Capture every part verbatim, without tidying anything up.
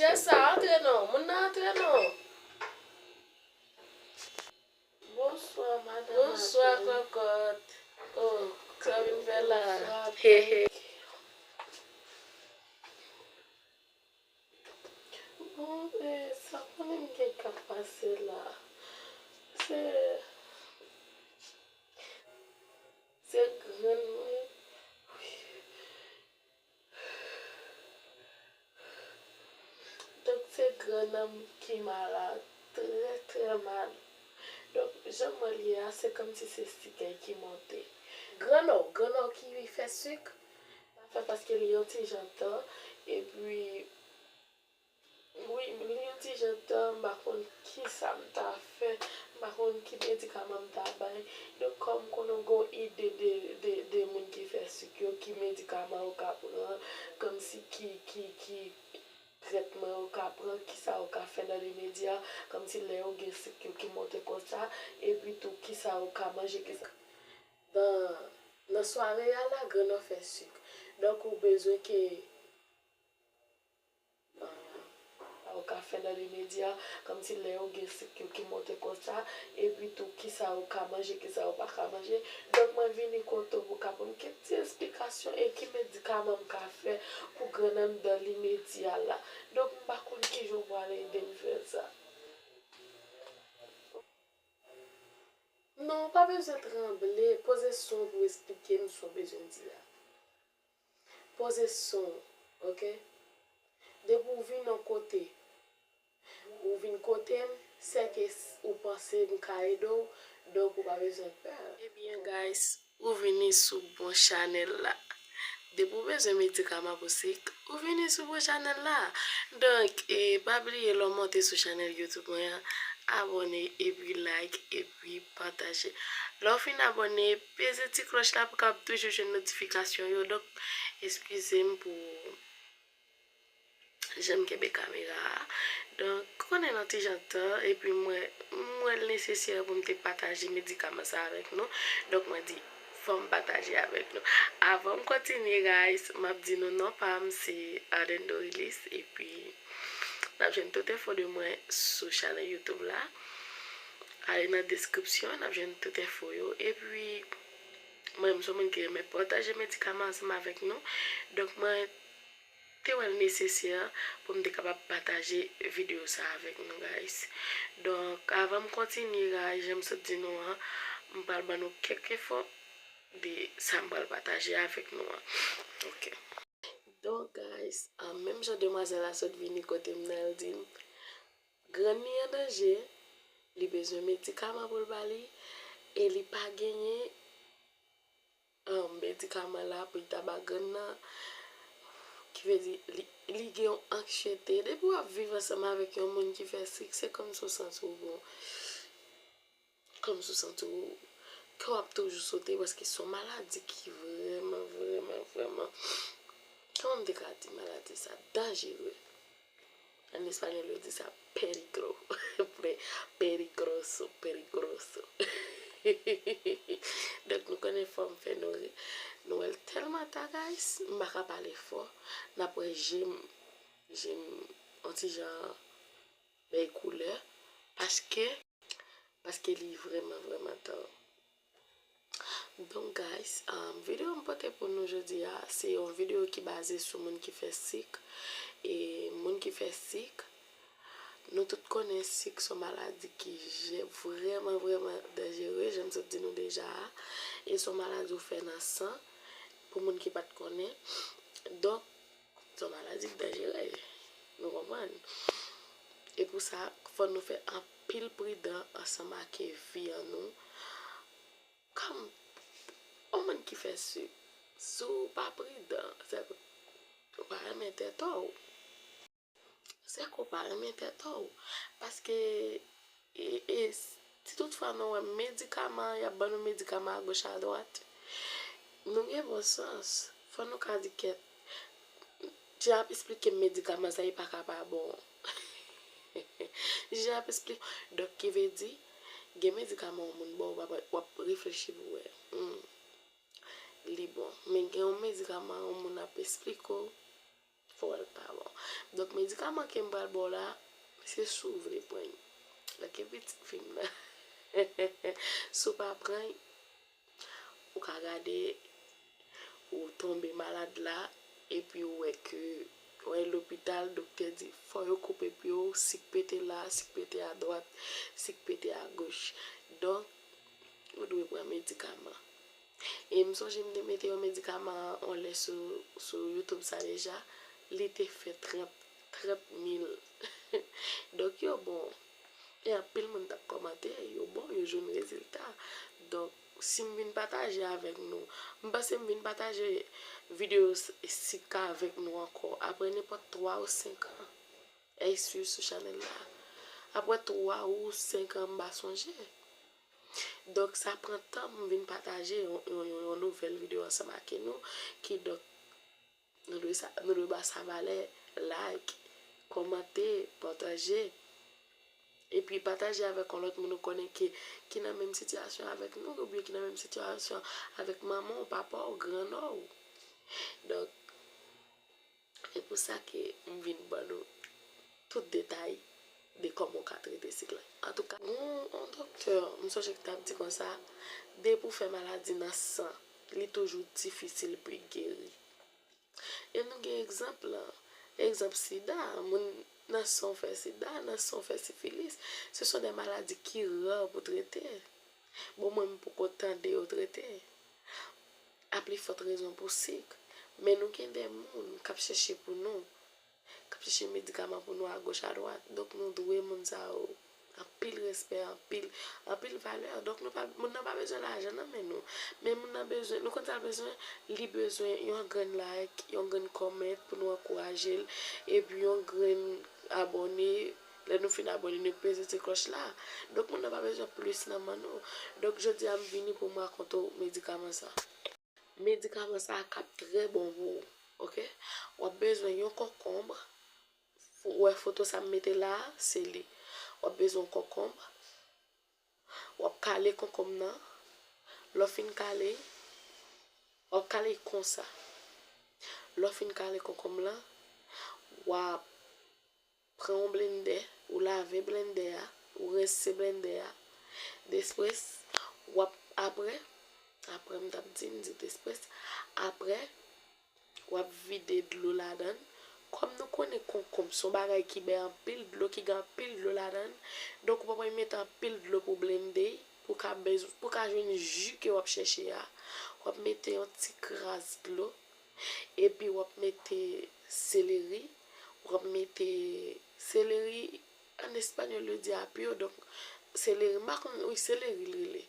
E sa, antre non, moun nan antre non. Bonswa, madan. Bonswa, Maten. Kòkòt. Oh, sa w vin fè la? Bonswa, He, he. Bon, e, sa konnen m gen k ap pase la. Se, se grann mwen. Donk, se grann nan m ki malad, trè, trè mal. Donk, jan mwen li a, se kòmsi se sikèy ki monte. Grann nan w, grann nan w ki fè sik, m pa fè paske li yon ti jan tan, epi, wi, li yon ti jan tan, m pa konn ki sa m ta fè, m pa konn ki medikaman m ta bay. Donk, kòm konnen w gen yon ide de, de, de moun ki fè sik yo, ki medikaman yo ka pran, kòmsi ki, ki, ki trètman yo ka pran, kisa yo ka fè nan limedya, kòmsi lè yo gen sik yo ki monte konsa, epi tou kisa yo ka manje, kisa. Nan, nan sware a la, grann nan fè sik. Donk, ou bezwen ke, ah, sa yo ka fè nan limedya, kòmsi lè yo gen sik yo ki monte konsa, epi tou kisa yo ka manje, kisa yo pa ka manje. Donk, mwen vini kote w pou ka ban m kèk ti esplikasyon e ki medikaman m ka fè pou grann nan m dan limedya la. Donk, m pa konn kijan w pral ede m fè sa. Non, w pa bezwen tranble. Poze son pou w esplike m sa w bezwen di a. Poze son, oke? Depi w vin yon kote, ou vin kote m, sèke s-, ou panse m ka ede w, donk ou pa bezwen pè. Ebyen, guys, ou vini sou bon chanèl la. Depi w bezwen medikaman pou sik, ou vini sou bon chanèl la. Donk, e, pa bliye lè w monte sou chanèl YouTube mwen an, abòne, epi like, epi pataje. Lè w fin abòne, peze ti klòch la pou w kapab toujou jwenn notifikasyon yo. Donk, eskize m pou jan m kenbe kamera a. Donk, konnen nan ti jan tan, epi mwen, m wè l nesesè pou m te pataje medikaman sa avèk nou. Donk, mwen di, fò m pataje avèk nou. Avan m kontinye, guys, m ap di nou non pa m se Arden Dorilis, epi n ap jwenn tout enfo de mwen sou chanèl YouTube la. Ale nan deskripsyon, n ap jwenn tout enfo yo. Epi, mwen, m se yon moun ki renmen pataje medikaman ansanm avèk nou. Donk, mwen te wè l nesesè pou m te kapab pataje videyo sa avèk nou, guys. Donk, avan m kontinye, guys, jan m sot di nou an, m pral ban nou kèk enfo de sa m pral pataje avèk nou an. Oke. Donk, guys, ah, menm jan demwazèl la sot vini kote m nan, l di m, grann li an danje, li bezwen medikaman pou l ba li, e li pa genyen, ah, medikaman la pou l ta ba grann nan. Ki vle di, li, li gen yon anksyete. Depi w ap viv ansanm avèk yon moun ki fè sik, se kòmsi w santi w bon. Kòmsi w santi w, kè w ap toujou sote, paske se yon maladi ki vrèman, vrèman, vrèman, kòman m te ka di maladi sa, danjere. An espanyòl, yo di sa peligro. Pe-, peligroso, peligroso. Donk, nou konnen fò m fè nou ri. Nou wè l tèlman ta, guys, m pa ka pale fò. N ap wè je m, je m, yon ti jan bay koulè, paske, paske li vrèman, vrèman tan. Donk, guys, um, videyo m pote pou nou jodi a, se yon videyo ki baze sou moun ki fè sik. E moun ki fè sik, nou tout konnen sik se yon maladi ki je-, vrèman, vrèman danjere, jan m sot di nou deja a. E se yon maladi ou fè nan san, pou moun ki pa t konnen. Donk, se yon maladi ki danjere. Nou konprann? E pou sa, fò nou fè anpil pridan ansanm ak vi an nou. Kòm yon moun ki fè sik, si w pa pridan, se ke w pa renmen tèt ou. Se ke w pa renmen tèt ou. Paske, e, e, si toutfwa nou wè medikaman, y ap ban nou medikaman agoch adwat, nou gen bon sans. Fò nou ka di kèt, jan y ap esplike m medikaman sa, li pa ka pa bon. Jan y ap esplike, donk, ki vle di, gen medikaman yon moun ba w, w ap, w ap reflechi pou w wè. Hmm. Li bon. Men gen yon medikaman yon moun ap esplike w, Fò l pa bon. Donk, medikaman ke m pral ba w la, se si w vle pran l. Lage pitit fi m nan. Si w pa pran l, ou ka gade, ou tonbe malad la, epi ou wè ke, ou al lopital, doktè di, fò yo koupe pye w, sik pete la, sik pete adwat, sik pete agoch. Donk, ou dwe pran medikaman. E m sonje m te mete yon medikaman anlè sou, sou YouTube sa deja, li te fè trant, trant mil. Donk, yo bon. E anpil moun t ap kòmante, yo bon, yo jwenn rezilta. Donk, si m vin pataje avèk nou, m panse m vin pataje videyo s-, sik avèk nou ankò, apre nenpòt twa ou senk an. Èy swiv sou chanèl la. Apre twa ou senk an, m pa sonje. Donk, sa pran tan pou m vin pataje yon, yon, yon, yon nouvèl videyo ansanm ak nou. Kidonk, nou dwe sa, nou dwe ba sa valè, like, kòmante, pataje. Epi pataje avèk yon lòt moun ou konnen ki, ki nan menm sitiyasyon avèk nou, oubyen ki nan menm sitiyasyon avèk manman w, papa w, grannò w. Donk, e pou sa ke m vin ban nou tout detay de kòman w ka trete sik la. Antouka, gon yon doktè, m sonje ki t ap di konsa, depi w fè maladi nan san, li toujou difisil pou l geri. E nou gen egzanp lan, egzanp sida, moun nan san w fè sida, nan san w fè sifilis, se son de maladi ki ra pou trete. Bon, mwen, m poko tande yo trete. A pli fòt rezon pou sik. Men nou gen de moun k ap chèche pou nou, k ap chèche medikaman pou nou agoch adwat. Donk, nou dwe moun sa yo anpil respè, anpil, anpil valè. Donk, nou pa, moun nan pa bezwen lajan nan men nou. Men moun nan bezwen, nou konn sa l bezwen? Li bezwen yon grenn like, yon grenn comment pou nou ankouraje l, epi yon grenn abòne. Lè nou fin abòne, nou peze ti klòch la. Donk, moun nan pa bezwen plis nan men nou. Donk, jodi a, m vini pou m rakonte w medikaman sa. Medikaman sa a k ap trè bon pou ou, oke? W ap bezwen yon konkonb. Ou wè foto sa m mete la a, se li. W ap bezwen yon konkonb. W ap kale konkonm nan. Lè w fin kale, w ap kale konsa. Lè w fin kale konkonm lan, w ap pran yon blendè, ou lave blendè a, ou rense blendè a. Despres, w ap, apre, apre m t ap di, m di despres, apre, w ap vide dlo ladan l. Kòm nou konnen konkonm se yon bagay ki bay anpil dlo, ki gen anpil dlo ladan l, donk ou pa bezwen mete anpil dlo pou blende, pou ka bez-, pou ka jwenn ji ke w ap chèche a. W ap mete yon ti kras dlo, epi w ap mete seleri, w ap mete seleri, an espanyòl yo di apio, donk seleri, m pa konn, wi, seleri l rele.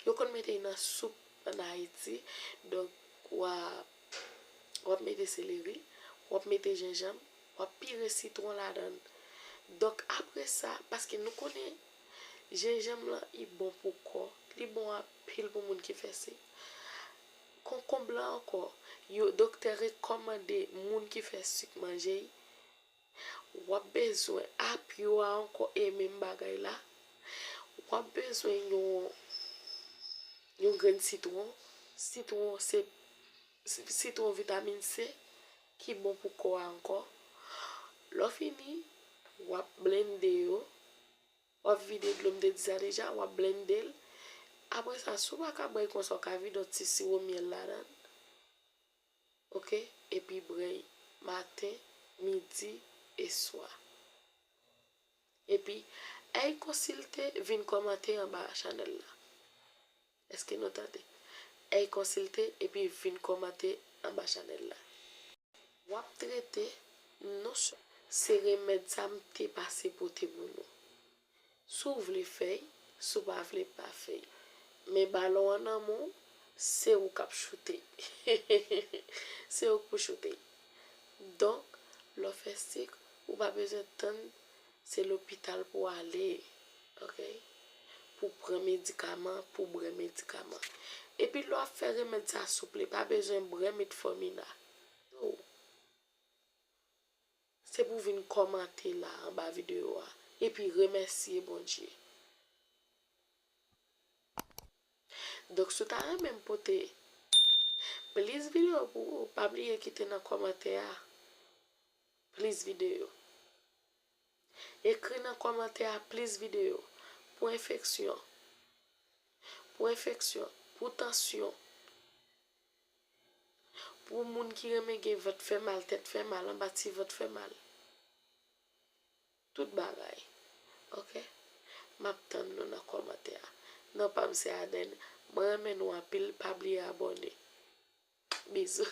Yo konn mete l nan soup ann Ayiti, donk w ap, w ap mete seleri, w ap mete jenjanm, w ap pire sitwon ladan l. Donk, apre sa, paske nou konnen jenjanm lan, li bon pou kò, li bon anpil pou moun ki fè sik. Konkonb lan ankò, yo, doktè rekòmande moun ki fè sik manje l. W ap bezwen apyo a ankò e menm bagay la. W ap bezwen yon, yon grenn sitwon. Sitwon se, si-, sitwon vitamin C ki bon pou kò a ankò. Lè w fini, w ap blende yo. W ap vide dlo, m te di sa deja, w ap blende l. Apre sa, si w pa ka bwè l konsa, w ka vide yon ti siwo myèl ladan l. Oke? Epi bwè l maten, midi e swa. Epi, al konsilte, vin kòmante anba chanèl la. Èske nou tande? Al konsilte epi vin kòmante anba chanèl la. W ap trete non sèlman se remèd sa m te pase pote pou nou. Si w vle fè l, si w pa vle pa fè l. Men balon an nan men w, se ou k ap choute l. Se ou k pou choute l. Donk, lè w fè sik, ou pa bezwen tann se lopital pou w ale, oke? Pou w pran medikaman, pou w bwè medikaman. Epi lè w ap fè remèd sa, souple, pa bezwen bwè metfòmin la. Non. Se pou w vin kòmante la anba videyo a, epi remèsye Bondye. Donk, si w ta renmen m pote plis videyo pou ou, pa bliye kite nan kòmantè a. plis videyo. Ekri nan kòmantè a plis videyo pou enfeksyon, pou enfeksyon, pou tansyon, pou moun ki renmen gen vant fè mal, tèt fè mal, anba ti vant fè mal. Tout bagay. Oke? M ap tann nou nan kòmantè a. Non pa m se Aden. Mwen renmen nou anpil. Pa bliye abòne. Bizou.